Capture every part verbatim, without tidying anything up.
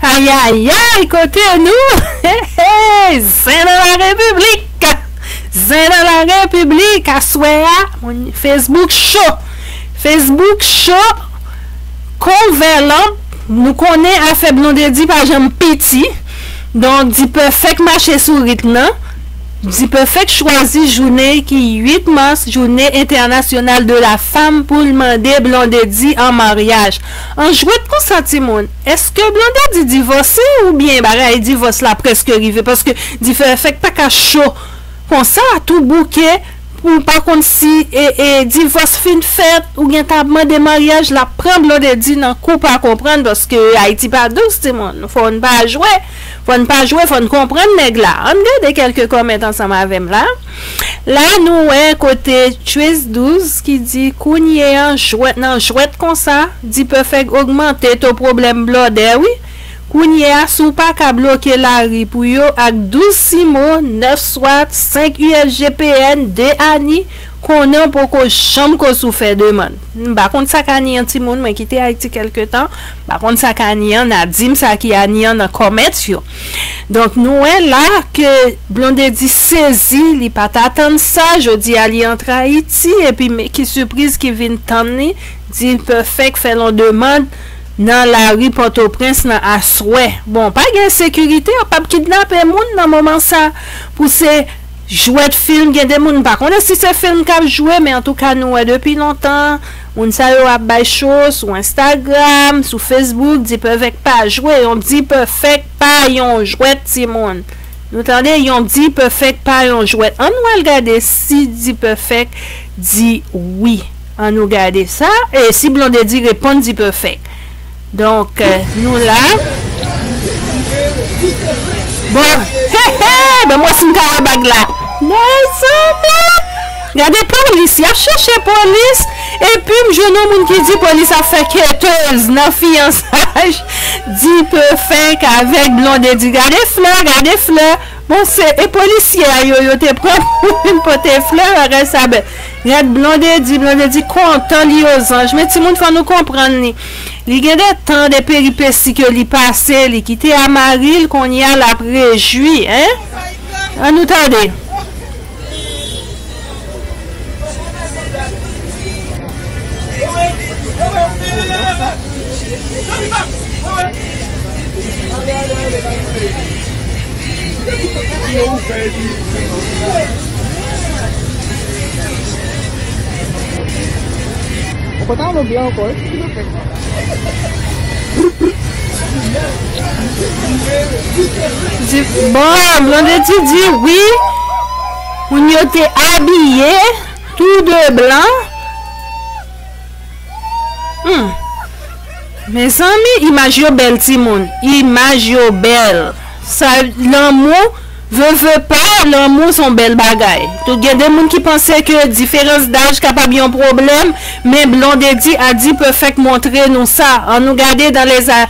Ayayay, kote nou? Hey, hey, zen nan la repiblik. Zen nan la repiblik. Aswè a, moun Facebook cho. Facebook cho. Konvè lanp. Nou konnen afè Blondedy pa janm piti. Donk, Dipèfèk mache sou ritm nan. Dipèfèk chwazi jounen ki uit mas, jounen entènasyonal de la fanm, pou l mande Blondedy an maryaj. An jwèt konsa, timoun, èske Blondedy divòse oubyen bagay divòs la prèske rive? Paske Dipèfèk pa ka cho konsa, tou bouke, pou w pa konn si, e, e, divòs fin fèt, ou gentan ap mande maryaj, l ap pran Blondedy nan kou pa konprann, paske Ayiti pa dous, timoun. Fò n pa jwe, fò n pa jwe, fò n konprann nèg la. Ann gade kèlke kòmèt ansanm avè m la. La, nou wè kote Tris douz ki di, kounye a, jwèt nan jwèt konsa, Dipèfèk ogmante to pwoblèm blòdè, wi. Kounye a, si w pa ka bloke lari pou yo ak douz simo, nèf swat, senk U S G P N, de ani, konnen w poko janm koz ou fè demann. M pa konn sa k ani an, timoun, mwen kite Ayiti kèlke tan. M pa konn sa k ani an, n a di m sa ki ani an nan kòmèt yo. Donk, nou wè la ke Blondedy sezi, li pa t atann sa, jodi a li antre Ayiti, epi men ki sipriz ki vin tann li, Dipèfèk fè l yon demann nan lari Pòtoprens nan aswè. Bon, pa gen sekirite, yo p ap kidnape moun nan moman sa. Pou se jwèt fim, gen de moun, m pa konnen si se fim k ap jwe, men antouka nou wè depi lontan, moun sa yo ap bay cho sou Instagram, sou Facebook, Dipèfèk pa jwe, yon Dipèfèk pa yon jwèt, timoun. Nou tande, yon Dipèfèk pa yon jwèt. Ann nou al gade si Dipèfèk di wi. Ann nou gade sa. E si Blondedy reponn Dipèfèk. Donk, euh, nou la. Bon, he, he, ban m wè si m ka wè bag la. Mezanmi! Gade polis, y ap chèche polis. Epi m jwenn yon moun ki di polis ap fè ketèz nan fiyansaj Dipèfèk avèk Blondedy. Gade flè, gade flè. Bon, se, e polisye a yo, yo te pran pou vin pote flè, bagay sa bèl. Gad Blondedy, Blondedy kontan li ozanj. Men timoun, fò nou konprann li. Li gen de tan, de peripesi ke li pase, li kite a mari l, kounye a l ap rejwi, en? Ann nou tande. Ou pa ta ann blan ankò, wi. Di, bon, Blondedy di wi. Moun yo te abiye tou de blan. Hmm. Mezanmi, imaj yo bèl, timoun. Imaj yo bèl. Sa, lanmou, veve pa, lanmou se yon bèl bagay. Tout gen de moun ki panse ke diferans daj kapab yon pwoblèm, men Blondedy a Dipèfèk montre nou sa. Ann nou gade dans les a-,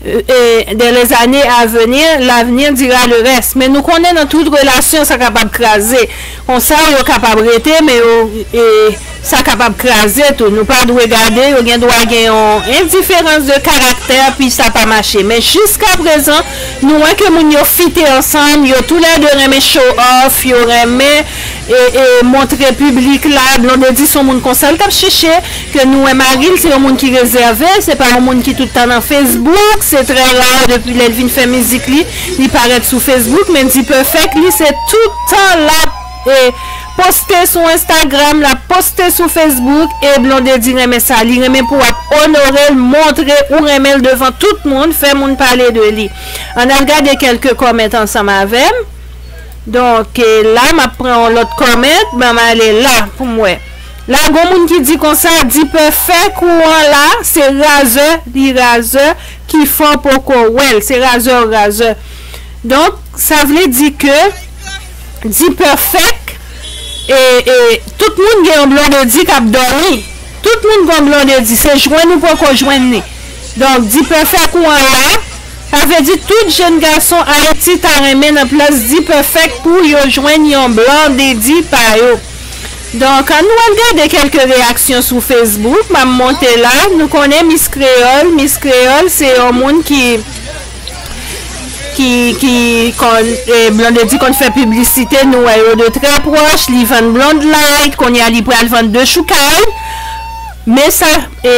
euh, euh, dans les années à venir, l'avenir dira le reste. Men nou konnen nan tout relasyon, sa kapab kraze. Konsa, yo kapab rete, men yo, e, sa kapab kraze tou. Nou pa dwe gade, yo gen dwa gen yon endiferans de karaktè, pi sa pa mache. Men jiska prezan, nou wè ke moun yo fite ansanm, yo toulède renmen show off, yo renmen, e, e, montre piblik la, Blondedy se yon moun konsa, l t ap chèche, ke nou wè mari l, se yon moun ki rezève, se pa yon moun ki tout tan nan Facebook, se trè ra, depi lè l vin fè mizik li, li parèt sou Facebook, men Dipèfèk, li, se tout tan l ap, e, poste sou Instagram, l ap poste sou Facebook, e Blondedy renmen sa. Li renmen pou w ap onore l, montre ou renmen l devan tout moun, fè moun pale de li. Ann al gade kèlke kòmèt ansanm avè m. Donk, e, la, m ap pran yon lòt kòmèt, ban m ale la pou m wè. La, gon moun ki di konsa, Dipèfèk ou an la, se razè, li razè, ki fè w poko wè l, se razè w razè. Donk, sa vle di ke Dipèfèk, e, e, tout moun gen yon Blondedy k ap dòmi. Tout moun gen yon Blondedy, se jwenn ou poko jwenn li. Donk, Dipèfèk ou an la, sa vle di tout jèn gason Ayiti ta renmen nan plas Dipèfèk pou yo jwenn yon Blondedy pa yo. Donk, ann nou al gade kèlke reyaksyon sou Facebook. M ap monte la. Nou konnen Miss Kreyòl. Miss Kreyòl, se yon moun ki, ki, ki konn, e, Blondedy konn fè piblisite, nou wè yo de trè pwòch, li vann Blonde Light, kounye a li pral vann Dechoukay. Men sa, e,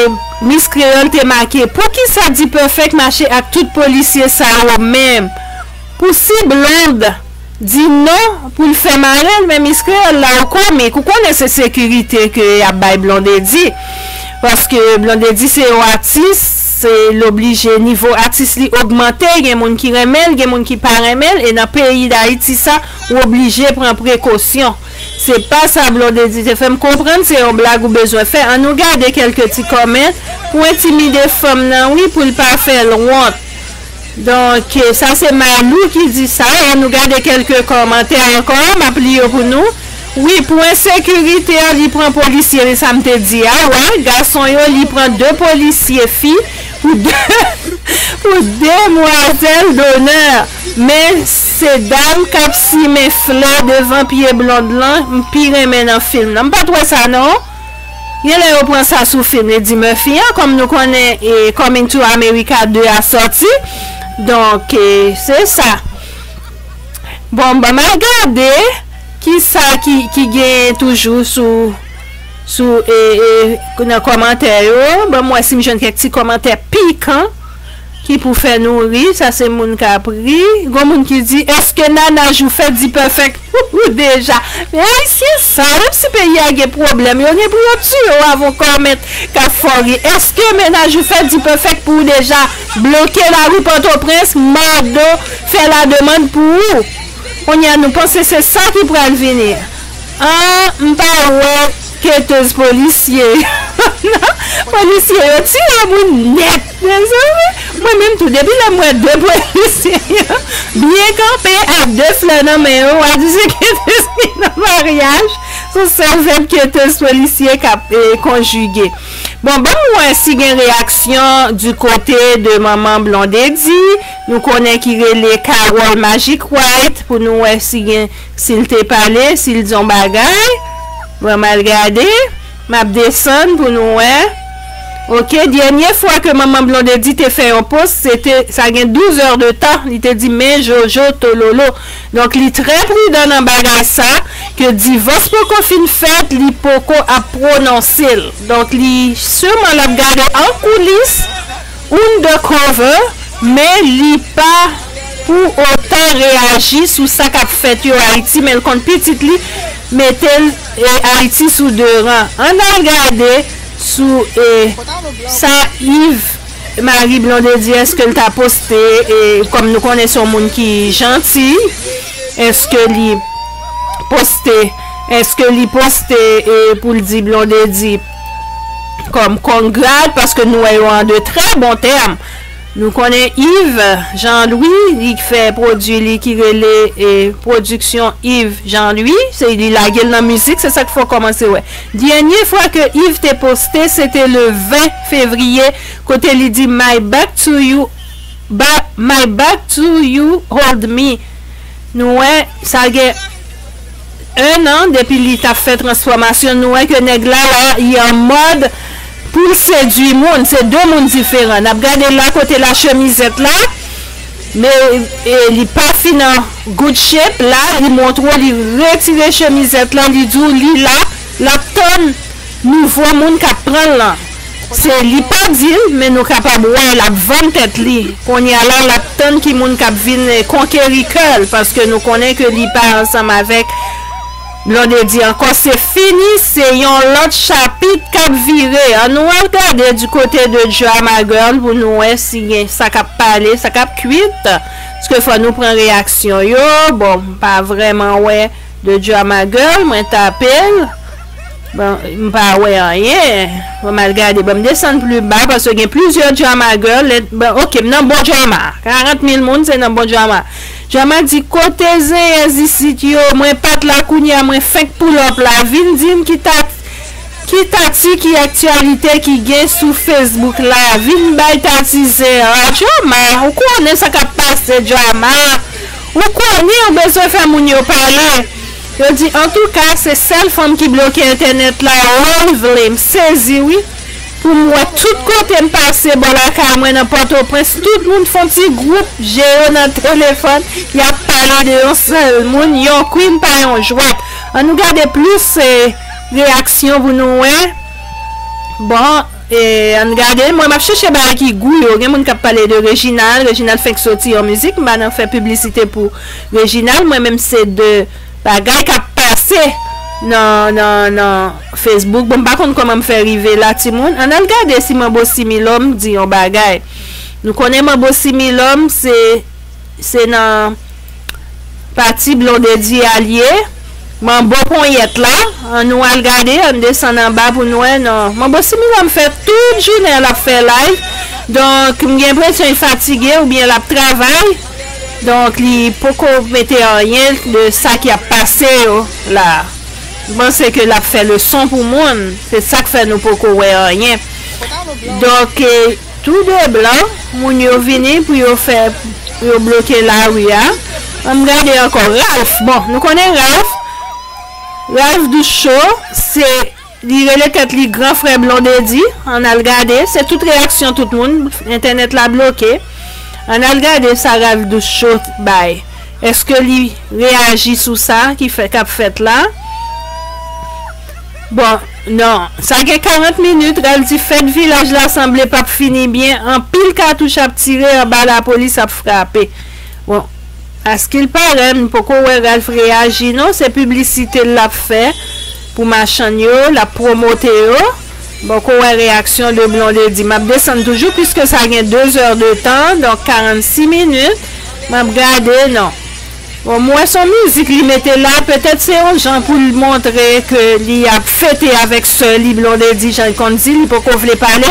Miss Kreyòl te make, poukisa D-Perfect mache ak tout polisye sa yo menm? Pou si Blonde di non pou l fè mare l, men Miss Kreyòl la ou komik, ou konnen se sekirite ke y ap bay Blondedy. Paske Blondedy se yon atis, se l oblije nivo atis li ogmante, gen moun ki renmen l, gen moun ki pa renmen l, e nan peyi Dayiti sa, ou oblije pran prekosyon. Se pa sa Blondedy te fè m konprann, se yon blag ou bezwen fè. Ann nou gade kèlke ti kòmant pou entimide fanm nan, wi, pou l pa fè l wont. Donk, e, sa se Malou ki di sa. Ann nou gade kèlke kòmantè ankò, m ap li yo pou nou. Wi, pou ensekirite an, li pran polisye, se sa m te di a, wè, gason yo, li pran de polisye fi pou de, pou demwazèl donè. Men, se dam k ap simen flè devan pye Blonde lan, m pi renmen nan fim nan. M pa t wè sa, non. Genlè yo pran sa sou fim Eddie Murphy an, kòm nou konnen, e, Coming to America de a sòti. Donk, e, se sa. Bon, ban m al gade kisa ki, ki gen toujou sou, sou, e, e, nan kòmantè yo. Ban m wè si m jwenn kèk ti kòmantè pikan ki pou fè nou ri. Sa se moun k ap ri. Gon moun ki di, èske Nana Jou fè D-Perfect pou ou deja? Men Ayisyen sa, menm si peyi a gen pwoblèm, yo gen pou yo tiye w avè yon kòmant k ap fè w ri. Èske Nana Jou fè D-Perfect pou ou deja? Bloke lari Pòtoprens, Mado fè lademann pou ou. Kounye a, nou panse se sa ki pral vini. An, m pa wè ketez polisye. Polisye yo tire moun nèt. Mezanmi, mwen menm tou, depi lè m wè de polisye yo byen kanpe ak de flè nan men yo, w a di se ketez ki nan maryaj. Se yon sèl vèb ketez polisye k ap, e, konjige. Bon, ban m wè si gen reyaksyon du côté de manman Blondedy. Nou konnen ki rele Carole Magic White pou nou wè si gen, si l te pale, si l di yon bagay. Bon, m al gade. M ap desann pou nou wè. Ok, dènye fwa ke manman Blondedy te fè yon post, se te, sa gen douz heures de temps, li te di, men Jojo Tololo. Donk, li trè pridan nan bagay sa, ke divòs poko fin fèt, li poko ap pwononse l. Donk, li siman l ap gade an koulis, undercover, men li pa pou otan reyaji sou sa k ap fèt yo Ayiti, men l konn pitit li mete l, e, Ayiti sou de ran. Ann al gade sou, e, sa Yves Marie Blondedy, èske l ta poste, e, kòm nou konnen se yon moun ki janti, èske li poste, èske li poste, e, pou l di Blondedy kòm congrat, paske nou wè yo an de trè bon tèm. Nou konnen Yves Jean Louis, li fè pwodui li ki rele, e, Pwodiksyon Yves Jean Louis, se li lage l nan mizik, se sa k fè w kòmanse wè. Dènye fwa ke Yves te poste, se te le ven fevriye, kote li di, My back to you, ba, my back to you hold me. Nou wè, sa gen en an depi li t ap fè transfòmasyon, nou wè ke nèg la, la, li an mòd pou l sedui moun. Se de moun diferan. N ap gade la kote la chemizèt la, men, e, li pa fin an good shape. La, li montre w, li retire chemizèt la, li di w li la, l ap tann nouvo moun k ap pran l lan. Se li pa di l, men nou kapab wè l ap vann tèt li. Kounye a la, l ap tann ki moun k ap vin, eh, konkeri kè l, paske nou konnen ke li pa ansanm avèk Blondedy ankò. Se fini, se yon lòt chapit k ap vire. Ann nou al gade du côté de Drama Girl pou nou wè si gen sa k ap pale, sa k ap kwit. Paske fò nou pran reyaksyon yo. Bon, m pa vrèman wè de Drama Girl, mwen tape l. Bon, m pa wè anyen. Bon, m al gade. Bon, m desann pli ba, paske gen plizyè Drama Girl. Lè, bon, ok, m nan bon drama. Karant mil moun, se nan bon drama. Drama di, kote zenyèz isit yo? Mwen pa t la kounye a, mwen fenk pull up la. Vin di m ki ta, ki tati, ki aktyalite ki gen sou Facebook la. Vin bay tati zen an. Drama, ou konnen sa k ap pase, Drama. Ou konnen ou bezwen fè moun yo pale. Yo di, antouka, se sèl fanm ki bloke entènèt la, Ron vle. M sezi, wi. Pou m wè tout kote m pase bò lakay mwen nan Pòtoprens, tout moun fè yon ti gwoup je yo nan telefòn, y ap pale de yon sèl moun, yon queen pa yon jwèt. Ann nou gade plis, eh, reyaksyon pou nou wè. Bon, eh, ann gade, mwen m ap chèche bagay ki gou yo. Gen moun k ap pale de Reginald, Reginald fenk soti yon mizik, m pa nan fè piblisite pou Reginald, mwen menm se de bagay k ap pase nan, nan, nan Facebook. Bon, m pa konn kòman m fè rive la, timoun. Ann al gade si Manbo Similòm di yon bagay. Nou konnen Manbo Similòm se, se nan pati Blondedy a l ye. Manbo ponyèt la, ann nou al gade, ann desann anba pou n wè. Non, Manbo Similòm fè tout jounen l ap fè live. Donk, m gen enpresyon li fatige oubyen l ap travay. Donk, li poko mete anyen de sa ki ap pase yo la. M panse ke l ap fè leson pou moun. Se sa k fè nou poko wè anyen. Donk, eh, tou de blan, moun yo vini pou yo fè, pou yo bloke lari a. Ann gade ankò. Ralph, bon, nou konnen Ralph. Ralph Doucho, se Li rele tèt li gran frè Blondedy. Ann al gade. Se tout reyaksyon tout moun. Entènèt la bloke. Ann al gade sa Ralph Doucho bay. Èske li reyaji sou sa ki fè, k ap fèt la? Bon, non. Sa gen karant minit, Ralph di fèt vilaj la sanble p ap fini byen. Anpil katouch ap tire, anba lapolis ap frape. Bon, askilpare, m poko wè Ralph reyaji non, se piblisite l ap fè pou machann yo, l ap pwomote yo. M poko wè reyaksyon de Blondedy. M ap desann toujou, piske sa gen de zè de tan, donk karannsis minit. M ap gade, non. Bon, m wè se yon mizik li mete la, petèt se yon jan pou l montre ke li ap fete avèk sè li Blondedy, jan l konn di, li poko vle pale.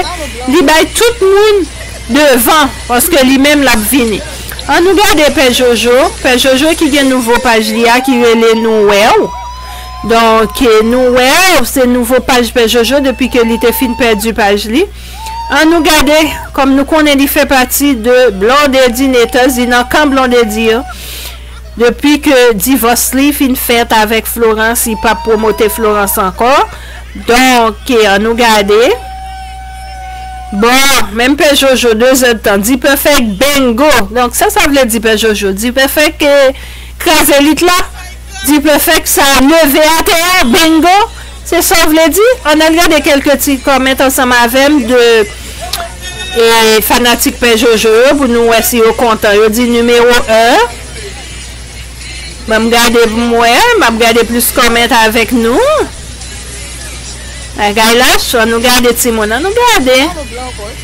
Li bay tout moun devan, paske li menm l ap vini. Ann nou gade Pè Jojo, Pè Jojo ki gen nouvo paj li a ki rele Nou Wè W. Donk, eh, Nou Wè W, se nouvo paj Pè Jojo depi ke li te fin pèdi paj li. Ann nou gade, kòm nou konnen li fè pati de Blondedinators, li nan kan Blondedy yo. Depi ke divòs li fin fèt avèk Florence, li p ap pwomote Florence ankò. Donk, ann nou gade. Bon, menm Pè Jojo, de zè d tan, D-Perfect, bingo. Donk, sa sa vle di, Pè Jojo? D-Perfect, eh, kraze lit la? D-Perfect sa leve atè a, bingo. Se sa w vle di? Ann al gade kèlke ti kòmant ansanm avè m de, eh, fanatik Pè Jojo yo pou nou wè si yo kontan. Yo di nimewo en. Ban m gade pou m wè, m ap gade plis kòmant avèk nou. Bagay la cho, ann nou gade timoun, ann nou gade.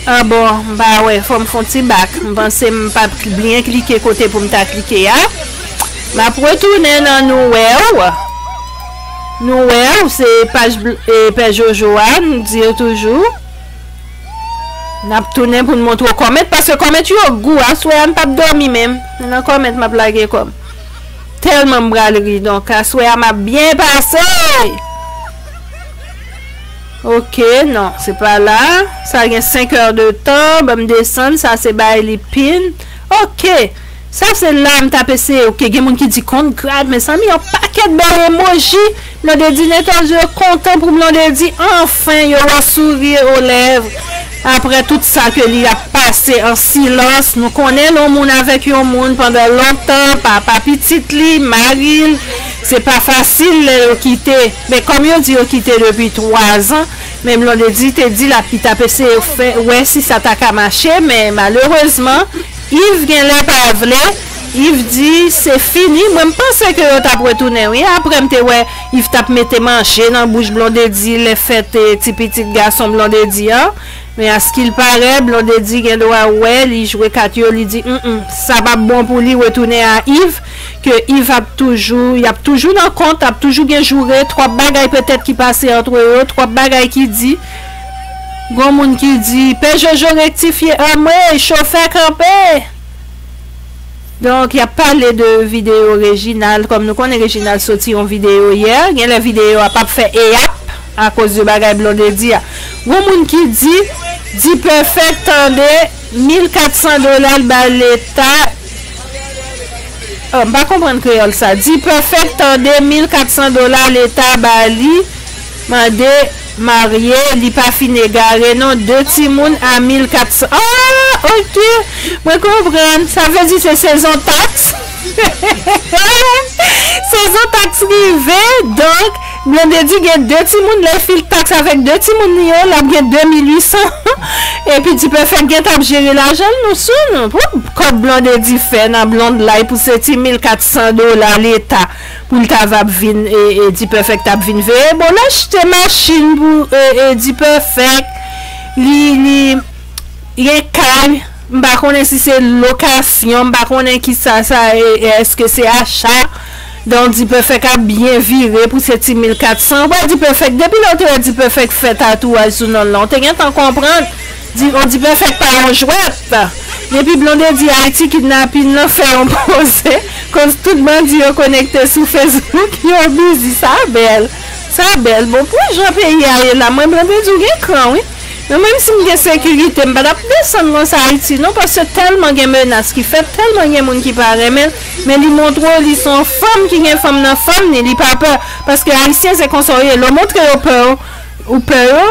Ah bon, m pa wè, fò m fè yon ti bak. M panse m pa byen klike kote pou m ta klike a. M ap retounen nan Nou Wè W. Nou Wè W, se paj bl-, e, Pè Jojo a, m di yo toujou. N ap tounen pou n montre w kòmant, paske kòmant yo gou. Aswè a, m p ap dòmi menm. Se nan kòmant m ap lage kò m. Tèlman m pral ri. Donk, aswè a, m ap byen pase. Ok, non, se pa la. Sa gen senk è de tan. Ban m desann. Sa se bay li pin. Ok. Sa se la m t ap eseye. Ok, gen moun ki di konn grad. Mezanmi, yon pakèt bèl emoji. Blondedy Netòz yo kontan pou Blondedy. Anfen, yo wè souri o lèv. Apre tout sa ke li ap pase an silans, nou konnen lè yon moun avèk yon moun pandan lontan, papa pitit li, mari l, se pa fasil lè yo kite. Men kòm yo di yo kite depi twa zan, men Blondedy te di l ap, li t ap eseye fè, wè si sa ta ka mache, men malerezman, Yves genlè pa vle. Yves di se fini. Mwen, m panse ke yo t ap retounen, wi. Apre, m te wè Yves t ap mete manje nan bouch Blondedy lè fèt, eh, ti pitit gason Blondedy an. Men askilpare, Blondedy gen dwa wè, li jwe kat yo, li di, mm, mm, sa p ap bon pou li, retounen a Yves, ke Yves ap toujou, y ap toujou nan kont, ap toujou gen joure, twòp bagay petèt ki pase antre yo, twòp bagay ki di. Gon moun ki di, Pè Jojo rektifye, anmwey, chofè kanpe! Donk, y ap pale de videyo Reginald. Kòm nou konnen Reginald soti yon videyo yè, genlè videyo a p ap fè eyap akoz de bagay Blondedy a. Gon moun ki di, D-Perfect tande mil kat san dola l bay leta. Oh, m pa konprann kreyòl sa. D-Perfect tande mil kat san dola leta ba li, mande marye, li pa fin egare non, de timoun a mil kat san. Ah, ok. Mwen konprann. Sa vle di se sezon taks. Sezon taks rive, donk Blondedy gen de timoun, lè l fil taks avèk de timoun li yo, l ap gen de mil uit san. Epi Dipèfèk gentan ap jere lajan l, nou sou nou. Pou kòb Blondedy fè nan Blonde Life pou se ti mil kat san dola leta pou l ta va ap vin, e, e Dipèfèk t ap vin veye. Bon, l achte machin pou, e, e Dipèfèk. Li, li, gen kay, m pa konnen si se lokasyon, m pa konnen ki sa, sa, e, e èske se acha. Donk, Dipèfèk ap byen vire pou se ti mil kat san. Ou wè Dipèfèk, depi lè w te wè Dipèfèk fè tatouaj sou non l lan, ou te gentan konprann. Di, on Dipèfèk pa yon jwèt. Depi Blondedy Ayiti kidnapin nan fè yon poze, koz tout bandi yo konekte sou Facebook, yo bizi, sa bèl. Sa bèl. Bon, pou jan peyi a ye la, mwen Blondedy ou gen kran, wi. Men menm si m gen sekirite, m pa t ap desann konsa Ayiti, non, paske tèlman gen menas ki fèt, tèlman gen moun ki pa renmen l, men li montre w li se yon fanm ki gen fanm nan fanm ni, li pa pè, paske Ayisyen se konsa yo ye, lè w montre yo pè w, ou pè yo,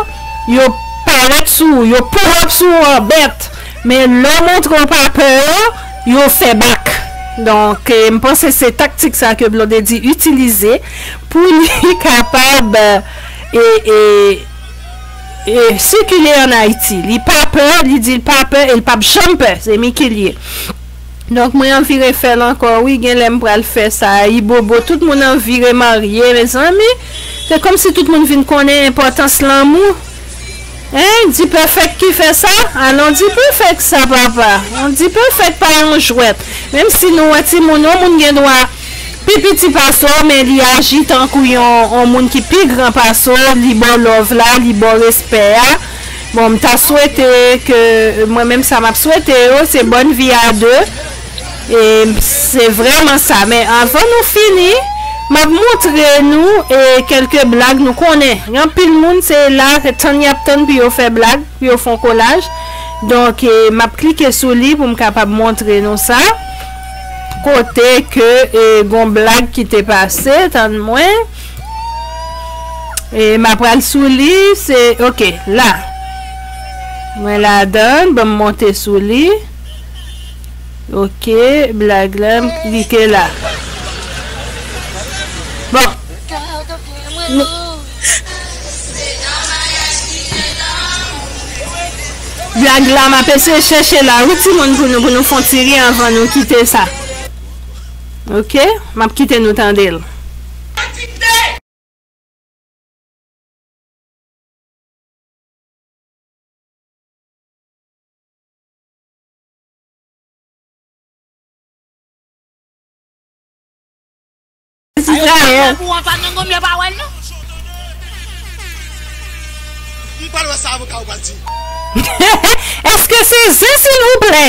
yo parèt sou ou, yo pull up sou ou an bèt. Men lè w montre w pa pè yo, yo fè bak. Donk, e, m panse se taktik sa ke Blondedy itilize pou li kapab, e, e, e, sikile ann Ayiti. Li pa pè, li di l pa pè, e l p ap janm pè. Se Mickey l ye. Donk, mwen anvi refè l ankò, wi, gen lè m pral fè sa. Ibobo, tout moun anvi remarye, mezanmi. Se kòmsi tout moun vin konnen enpòtans lanmou. Hein, Dipèfèk ki fè sa? Alon Dipèfèk sa, papa. On Dipèfèk pa yon jwèt. Menm si nou wè timoun, yon moun gen dwa pi piti pase w, men li aji tankou yon, yon moun ki pi gran pase w, li ba w love la, li ba w respè a. Bon, m ta swete ke, mwen menm sa m ap swete yo, se bòn vi a de. E se vrèman sa. Men anvan nou fini, m ap montre nou, e, kèlke blag nou konnen. Gen anpil moun, se la, se tann y ap tann pou yo fè blag, pou yo fè yon kolaj. Donk, e, m ap klike sou li pou m kapab montre nou sa. Kote ke, e, gon blag ki te pase, tann mwen. E m ap pral sou li, se, ok, la. Mwen ladan, ban m monte sou li. Ok, blag la, m klike la. Bon. Blag la, m ap eseye chèche la, wi, timoun, pou nou, pou nou fè yon ti ri anvan nou kite sa. Ok, m ap kite nou tande l. Izrayèl. Pou w antann nan gòm yo pa wè l non. M pral wè sa avoka ou pral di. Èske se zen, silvouplè?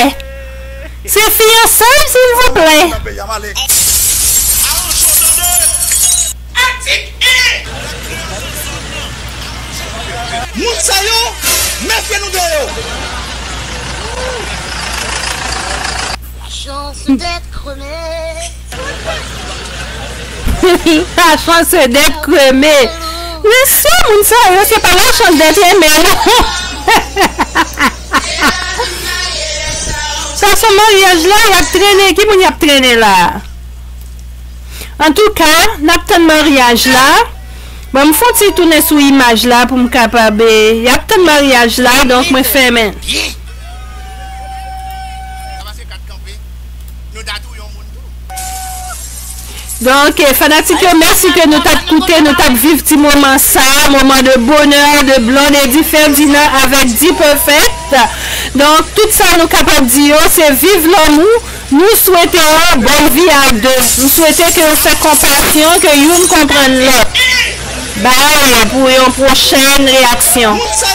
Se fiyansay, silvouplè? Nan peyi a m ale. Atik en. Moun sa yo, mefye nou de yo. La chance d'être aimé. La chance d'être aimé. Mesye, moun sa yo, se pa la chance d'être aimé, non. Sa se maryaj la, y ap trennen. Ki moun y ap trennen la? Antouka, n ap tann maryaj la. Bon, m fon ti tounen sou imaj la pou m kapab, e, y ap tann maryaj la, donk mwen fèmen. Donk, e, fanatik yo, mèsi ke nou t ap koute, nou t ap viv ti moman sa, moman de bonè de Blondedy Ferdinand avèk D-Perfect. Donk, tout sa nou kapab di yo, se viv lanmou. Nou swete yo bòn vi a de. Nou swete ke yo fè konpasyon, ke youn konprann lòt. Bay pou yon pwochèn reyaksyon.